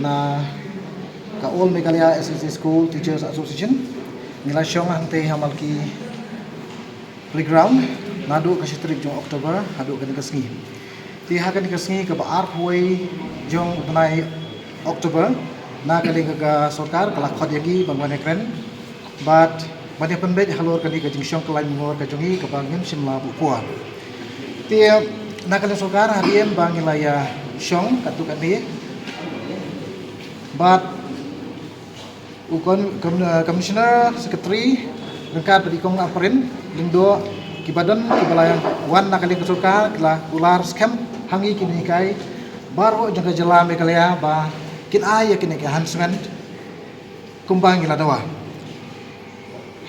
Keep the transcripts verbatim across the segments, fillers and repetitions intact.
Na ka All Meghalaya S S A School Teachers Association ngi la shong hangtei ha Malki Playground naduh ka shi tarik jong October haduh kane ka sngi. Te ha kane ka sngi kaba arphew wei jong u bnai October, na ka liang ka sorkar ka la khot ïa ngi ban wan ïakren bad ban ïapynbeit halor kane ka jingshong kyllaiñ mungor ka jong ngi kaba ngim shym la buh por. Te na ka liang sorkar hadien ba ngi la ïa shong katto katne bad u kon-, kom-, eh, Commissioner, Secretary ryngkat bad i Kong Ampareen Lyngdoh, kiba don kiba la wan na ka liang ka sorkar ki la kular skhem ha ngi ki nonghikai baroh jong ka jylla Meghalaya ba kin ai ïa kine ki enhancement kumba ngi la dawa.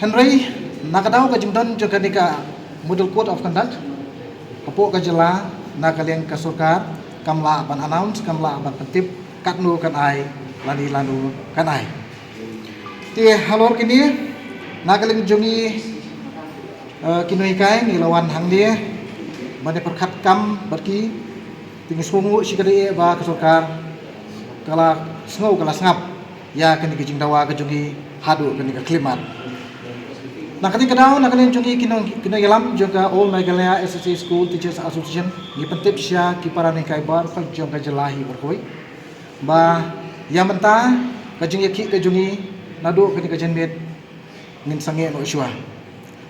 Hynrei na ka daw ka jingdon jong kane ka Model Code of Conduct hapoh ka jylla, na ka liang ka sorkar kam lah ban announce, kam lah ban pyntip katno kan ai lane lano kan ai. Te halor kine, na ka liang jong ngi, eh, ki nonghikai ngi la wan hangne ban ïa pyrkhat kam bad ki. Te ngi sngew nguh shikatdei ba ka sorkar ka la sngew, ka la sngap ïa kane ka jingdawa ka jong ngi haduh kane ka khyllipmat. Na kane ka daw, na ka liang jong ngi ki nong-, ki nongïalam jong ka All Meghalaya S S A School Teachers Association, ngi pyntip sha ki para nonghikai baroh jong ka jylla hi baroh kawei ba ïa mynta ka jingïakhih ka jong ngi naduh kane ka janmiet ngin sangeh noh shuwa.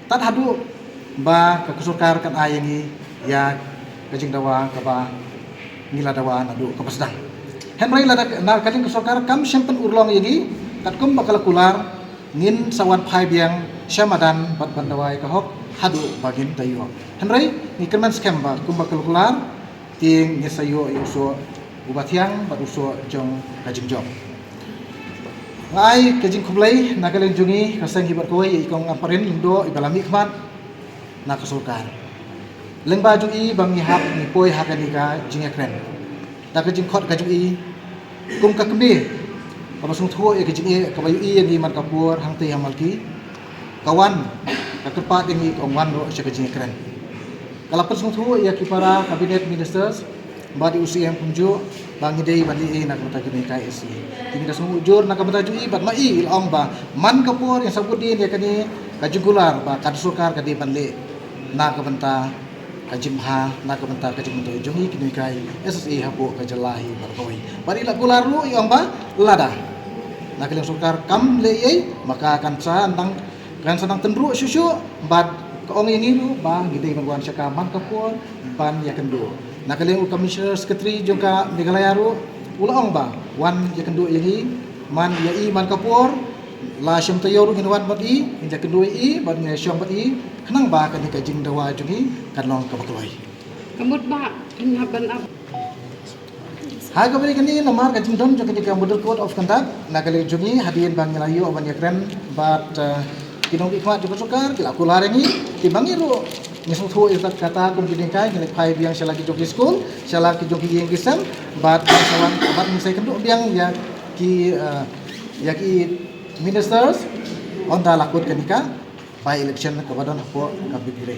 Tad haduh ba ka sorkar kan ai ïa ngi ïa ka jingdawa kaba ngi la dawa naduh kaba sdang. Hynrei lada na ka liang ka sorkar kam shym pynurlong ïa ngi katkum ba ka la kular, ngin sa wan phai biang sha madan bad ban dawa ïa ka hok haduh ba ngin da ïoh. Hynrei ngi kyrmen skhem ba kumba ka la kular, te ngin sa ïoh ïa u soh uba thiang bad u soh jong ka jingjop. Nga ai ka jingkhublei na ka liang jong ngi ka seng hi baroh kawei ïa i Kong Ampareen Lyngdoh iba la mihkhmat na ka sorkar. Lyngba jong i ba ngi hap ngi poi ha kane ka jingïakren. Da ka jingkhot ka jong i kum ka kmie kaba sngewthuh ïa ka jingeh kaba ïohi ïa ngi man ka por hangtei ha Malki, ka wan, ka kyrpad ïa ngi, ka ong wan ruh sha ka jingïakren. Ka la pynsngewthuh ïa ki para cabinet ministers bad ïa u C M kumjuh ba ngi dei ban leh ei na ka bynta ki nonghikai S A. Te ngi da sngew ujor na ka bynta jong i bad ma i i la ong ba man ka por ïa sa bud dien ïa kane ka jingkular ba ka sorkar ka dei ban leh na ka bynta ka jingbha, na ka bynta ka jingmyntoi jong ngi ki nonghikai S S A hapoh ka jylla hi baroh kawei. Bad i la kular ruh i ong ba lada na ka liang sorkar kam leh ei, ma ka kan sa nang, kan sa nang tynruh shuh shuh bad ka ong ïa ngi ruh ba ngi dei ban wan sha ka man ka por ban ïakynduh. Na ka liang u Commissioner Secretary jong ka Meghalaya ruh u la ong ba wan ïakynduh ïa ngi, man ïa i man ka por, la shim taïew ruh ngin wan bad i, ngin ïakynduh ïa i bad ngin ïashong bad i khnang ba kane ka jingdawa jong ngi kan long kaba kloi. Ka mut ba kan hap ban ap. Ha kaba ïadei kane namar ka jingdon jong kane ka Model Code of Conduct na ka liang jong ngi hadien ba ngi la ïoh ban ïakren bad, eh, ki nongmihkhmat jong ka sorkar ki la kular ïa ngi, te ma ngi ruh ngi sngewthuh ïa kata kum ki nonghikai ngi leit phai biang sha la ki jong ki skul, sha la ki jong ki ïing ki sem bad ngin sa wan bad ngin sa ïakynduh biang ïa ki, eh, ïa ki ministers ynda la kut kane ka by election kaba don hapoh ka Bipire.